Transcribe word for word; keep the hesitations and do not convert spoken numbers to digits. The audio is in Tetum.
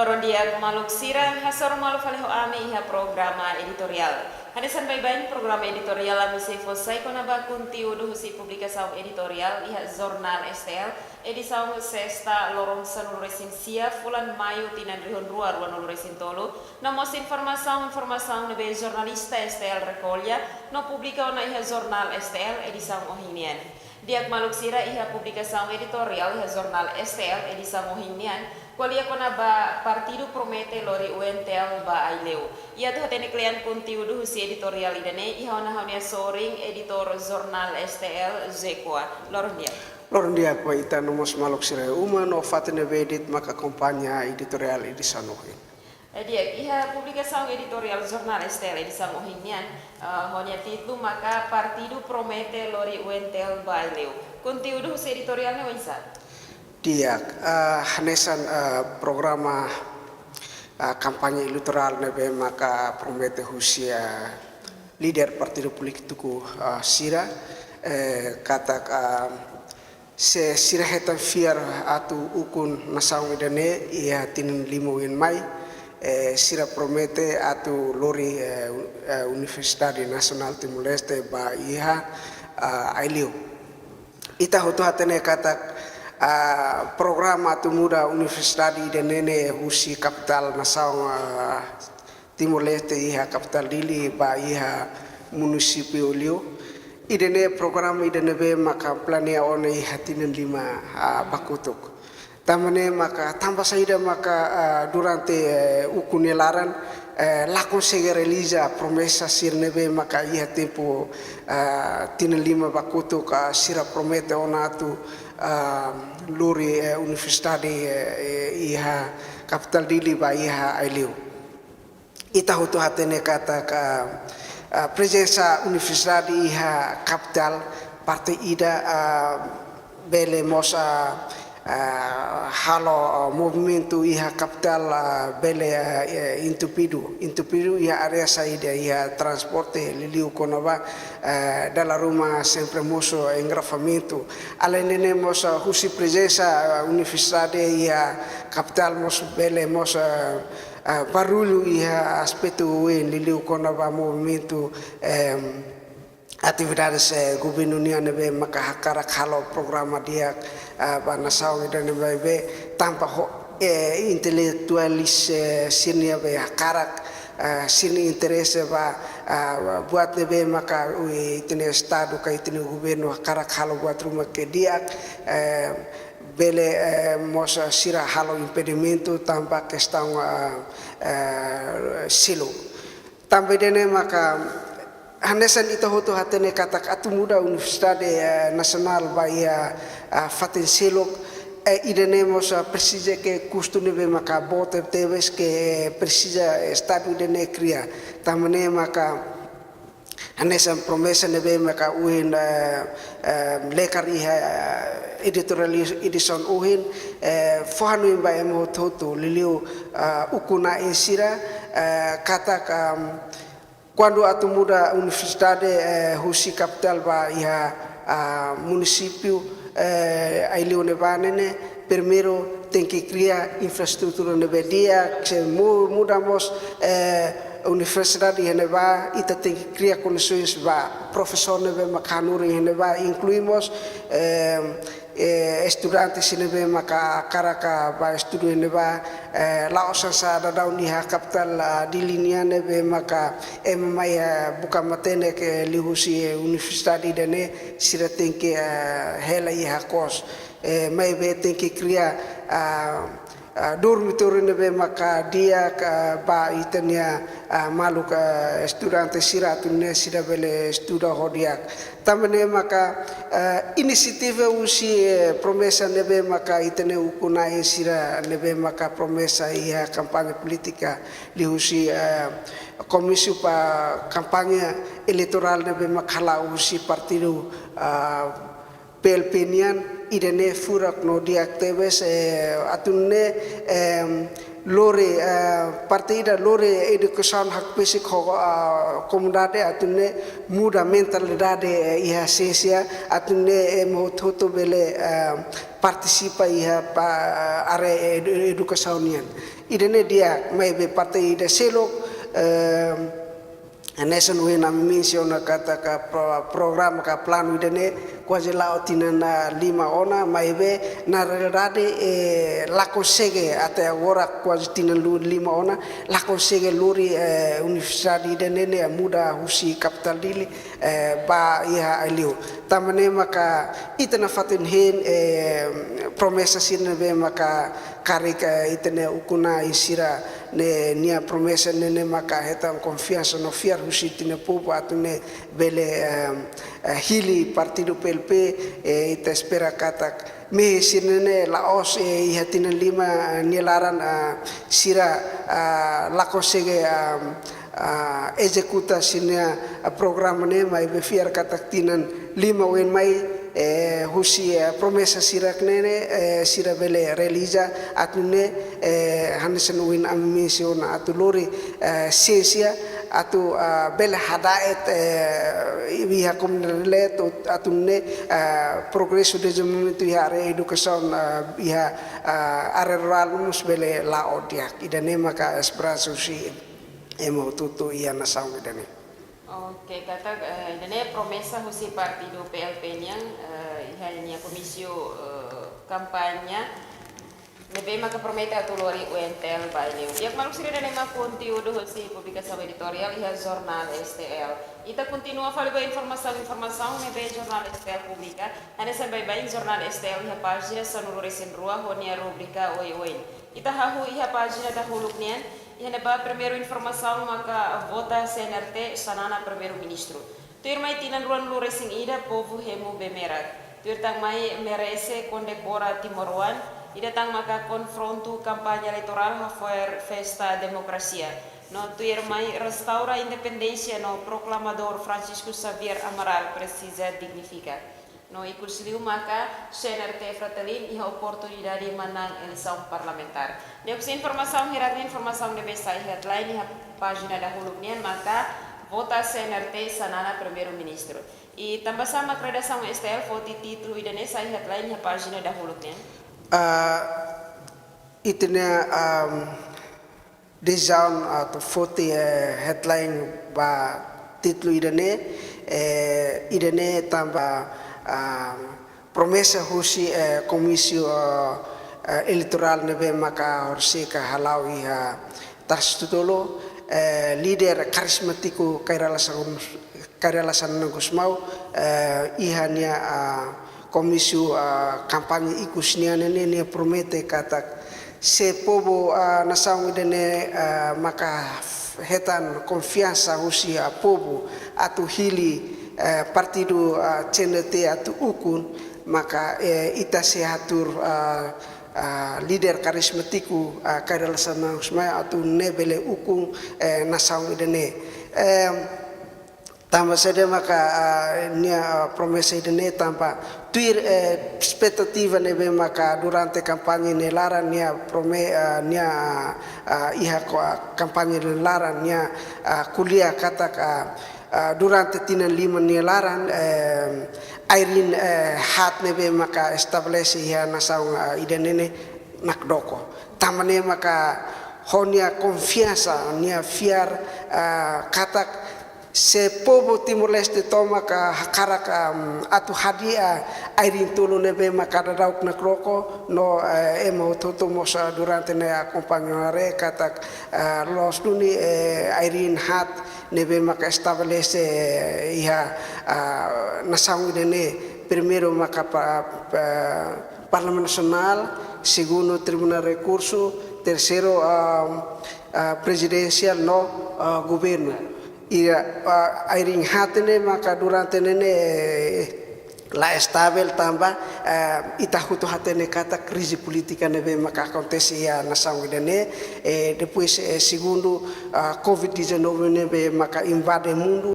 Loron di'ak maluk sira, hasoru malu fali ho ami iha programa editoriál. Hanesan baibain programa editoriál ami sei fó sai kona-ba konteúdu husi publikasaun editoriál iha Jornál S T L, edisaun Sesta, loron sanulu-resin-sia, fulan Maiu, tinan rihun rua ruanulu-resin-tolu, no mós informasaun-informasaun ne'ebé jornalista S T L rekolla no publika ona iha Jornál S T L edisaun ohin nian. Di'ak maluk sira, iha publikasaun editoriál iha Jornál S T L edisaun ohin nian, ko'alia kona-ba Partidu Promete Lori U N T L ba Aileu. I atu hatene kle'an konteúdu husi editoriál ida-ne'e, iha ona ha'u-nia sorin editór Jornál S T L, José Coa. Loron di'ak. Loron di'ak ba ita no mós maluk sira iha uma no fatin ne'ebé de'it maka akompaña editoriál edisaun ohin. Eh, di'ak, iha publikasaun editoriál Jornál S T L edisaun ohin nian, eh, ho nia títulu maka Partidu Promete Lori U N T L ba Aileu. Konteúdu husi editoriál ne'e oinsá? Di'ak, eh, hanesan, eh, programa, eh, kampaña eleitorál ne'ebé maka promete husi, eh, líder partidu polítiku, eh, sira, eh, katak, eh, se sira hetan fiar atu ukun nasaun ida-ne'e iha tinan lima oin mai, eh, sira promete atu lori, eh, u-, eh, Universidade Nasionál Timor-Leste ba iha, eh, Aileu. Ita hotu hatene katak, ah, programa atu muda universidade ida-ne'e ne'e husi kapitál nasaun, ah, Timor-Leste iha kapitál Dili ba iha munisípiu Aileu. Ida-ne'e programa ida ne'ebé maka planeia ona iha tinan lima, ah, ba kotuk. Tanba ne'e maka, tanba saida maka, ah, durante, eh, ukun nia laran, eh, la konsege realiza promesa sira ne'ebé maka iha tempu, ah, tinan lima ba kotuk, ah, sira promete ona atu, ah, lori, eh, universidade, eh, eh, iha kapitál Dili ba iha Aileu. Ita hotu hatene katak, ah, prezensa universidade iha kapitál parte ida, ah, bele mós, ah, ah, halo, ah, movimentu iha kapitál, ah, bele, ah, eh, entupidu. Entupidu iha área saida, iha transporte, liuliu kona-ba, eh, dala ruma sempre mosu engarrafamentu. Alende ne'e mós, ah, husi prezensa, ah, universidade iha kapitál mós bele mós, ah, ah, barullu iha aspetu oioin, liuliu kona-ba movimentu, em, atividades, eh, governu nian ne'ebé maka hakarak halo programa di'ak, ah, ba nasaun ida-ne'ebé tanba ho, eh, intelektuál, eh, sira-nia be hakarak, ah, sira-nia interese ba, ah, buat ne'ebé maka ita-nia estadu ka ita-nia governu hakarak halo buat ruma ke di'ak, eh, bele, eh, mós sira halo impedimentu tanba kestaun, ah, eh, seluk. Tanba ida-ne'e maka hanesan ita hotu hatene katak atu muda universidade, eh, nasionál ba iha, ah, fatin seluk, eh, ida-ne'e mós, ah, presiza ke kustu ne'ebé maka boot tebes ke, eh, presiza estadu ida-ne'e kria. Tanba ne'e maka hanesan promesa ne'ebé maka ohin, eh, eh, lekar iha, eh, editoriál edisaun ohin, eh, fó hanoin ba ema hotu-hotu liuliu, ah, ukun-na'in sira, eh, katak, am, kuandu atu muda universidade, eh, husi kapitál ba iha, ah, munisípiu, eh, Aileu ne'ebá ne'e, primeiru tenke kria infraestrutura ne'ebé di'ak, se mu-, muda mós, eh, universidade iha ne'ebá, ita tenke kria kondisoens ba profesór ne'ebé maka hanorin iha ne'ebá, inklui mós, eh, eh, estudante sira ne'ebé maka hakarak ba estudu iha ne'ebá, eh, la'ós hanesan daudaun iha kapitál, ah, Dili nian ne'ebé maka ema mai, eh, buka matenek liuhusi, eh, universidade ida-ne'e sira tenke, eh, hela iha kos. Eh, maibé tenke kria, ah, ah, dormitóriu ne'ebé maka di'ak, ah, ba ita-nia, ah, maluk, ah, estudante sira atu nune'e sira bele estuda ho di'ak. Tanba ne'e maka, eh, inisiativa husi, eh, promesa ne'ebé maka ita-nia ukun-na'in sira ne'ebé maka promesa iha kampaña polítika liuhusi, eh, komísiu ba kampaña eleitorál ne'ebé maka hala'o husi partidu, ah, P L P nian, ida-ne'e furak no di'ak tebes, eh, atu nune'e, em, lori, eh, parte ida lori edukasaun hakbesik ho, ah, komunidade atu nune'e muda mentalidade, eh, iha siénsia atu nune'e ema hotu-hotu bele, eh, partisipa iha ba área edu-, edukasaun nian. Ida-ne'e di'ak, maibé parte ida seluk, eh, hanesan ohin ami mensiona katak pro-, programa ka planu ida-ne'e kuaze la'o tinan, ah, lima ona, maibé na realidade, eh, la konsege até agora kuaze tinan lu-, lima ona, la konsege lori, eh, universidade ida-ne'e ne'e muda husi kapitál Dili, eh, ba iha Aileu. Tanba ne'e maka ita nafatin hein, eh, promesa sira ne'ebé maka karik, eh, ita-nia ukun-na'in sira-ne'e nia promesa ne'e, ne'e maka hetan konfiansa no fiar husi ita-nia povu atu nune'e bele, eh, eh, hili partidu P L P, eh, ita espera katak mehi sira-ne'e la'ós, eh, iha tinan lima, eh, nia laran, ah, sira, ah, la konsege, ah, ah, ezekuta sira-nia, ah, programa ne'e, maibé fiar katak tinan lima oin mai, eh, husi, eh, promesa sira-ne'e ne'e, eh, sira bele realiza atu nune'e, eh, hanesan ohin ami mensiona atu lori, eh, siénsia atu, ah, bele hada'et, eh, iha komunidade atu, atu nune'e, ah, progresu dezenvolvimentu iha área edukasaun, ah, iha, ah, área rurál mós bele la'o di'ak. Ida-ne'e maka esperansa husi ema hotu-hotu iha nasaun ida-ne'e. Oke, katak, eh, ida-ne'e promesa husi partidu P L P nian, eh, iha nia komísiu, eh, kampaña ne'ebé maka promete atu lori U N T L ba Aileu. Di'ak maluk sira, ida-ne'e mak konteúdu husi publikasaun editoriál iha Jornál S T L. Ita kontinua fali ba informasaun-informasaun ne'ebé Jornál S T L publika. Hanesan baibain Jornál S T L iha pájina sanulu-resin-rua ho nia rubrika oioin. Ita hahú iha pájina dahuluk nian, iha ne'ebá primeiru informasaun maka vota C N R T Xanana Primeiru-Ministru. Tuirmai tinan ruanulu-resin-ida povu hemu bee merak. Tuir tan mai merese kondekora timoroan, ida tan maka konfrontu kampaña eleitorál hafo'er festa demokrasia. No tuirmai restaura independénsia no proklamadór Francisco Xavier Amaral presiza dignifika. No ikus liu maka C N R T Fretilin iha oportunidade manán eleisaun parlamentár. Ne'e husi informasaun hirak-ne'e, informasaun ne'ebé sai headline iha pájina dahuluk nian maka vota C N R T Xanana Primeiru-Ministru. I tanbasá mak redasaun S T L foti títulu ida-ne'e sai headline iha pájina dahuluk nian? Ah, ita-nia, ah, desizaun atu foti, eh, headline ba títulu ida-ne'e, eh, ida-ne'e tanba, ah, promesa husi, eh, komísiu, eh, eh, eleitorál ne'ebé maka horisehik hala'o iha Tarcísio Tolo, eh, líder karizmátiku Kay Rala Xanana Gusmão, Kay Rala Xanana Gusmão, eh, iha nia, ah, komísiu, ah, kampaña ikus nian ne'e, nia promete katak se povu, ah, nasaun ida-ne'e, ah, maka hetan konfiansa husi, ah, povu atu hili, eh, partidu, ah, C N R T atu ukun, maka, eh, ita sei hatuur, ah, ah, líder karizmátiku, ah, Kay Rala Xanana Gusmão atu nune'e bele ukun, eh, nasaun ida-ne'e. Em, tanba saida maka, ah, nia, ah, promesa ida-ne'e tanba tuir, eh, espetativa ne'ebé maka durante kampaña nia laran nia prome-, ah, nia, ah, iha ko-, ah, kampaña nia laran nia, ah, ko'alia katak, ah, ah, durante tinan lima nia laran, eh, ai-riin, eh, haat ne'ebé maka estabelese iha nasaun, ah, ida-ne'e ne'e nakdoko. Tanba ne'e maka ho nia konfiansa, nia fiar, ah, katak se povu Timor-Leste tomak hakarak, am, atu hadi'a ai-riin tolu ne'ebé maka daudaun nakdoko no, eh, ema hotu-hotu mós, ah, durante ne'e akompaña haree katak, ah, loos duni, eh, ai-riin haat ne'ebé maka estabelese, eh, iha, ah, nasaun ida-ne'e, primeiru maka pa-, pa-, Parlamentu Nasionál, segundu Tribunál Rekursu, terseiru, ah, ah, Prezidensiál no, ah, Governu. I, ah, ai-riin haat ne'e maka durante ne'e ne'e, eh, la estavel tanba, eh, ita hotu hatene katak krize polítika ne'ebé maka akontese iha nasaun ida-ne'e, eh, depois, eh, segundu, ah, covid dezanove ne'ebé maka invade mundu,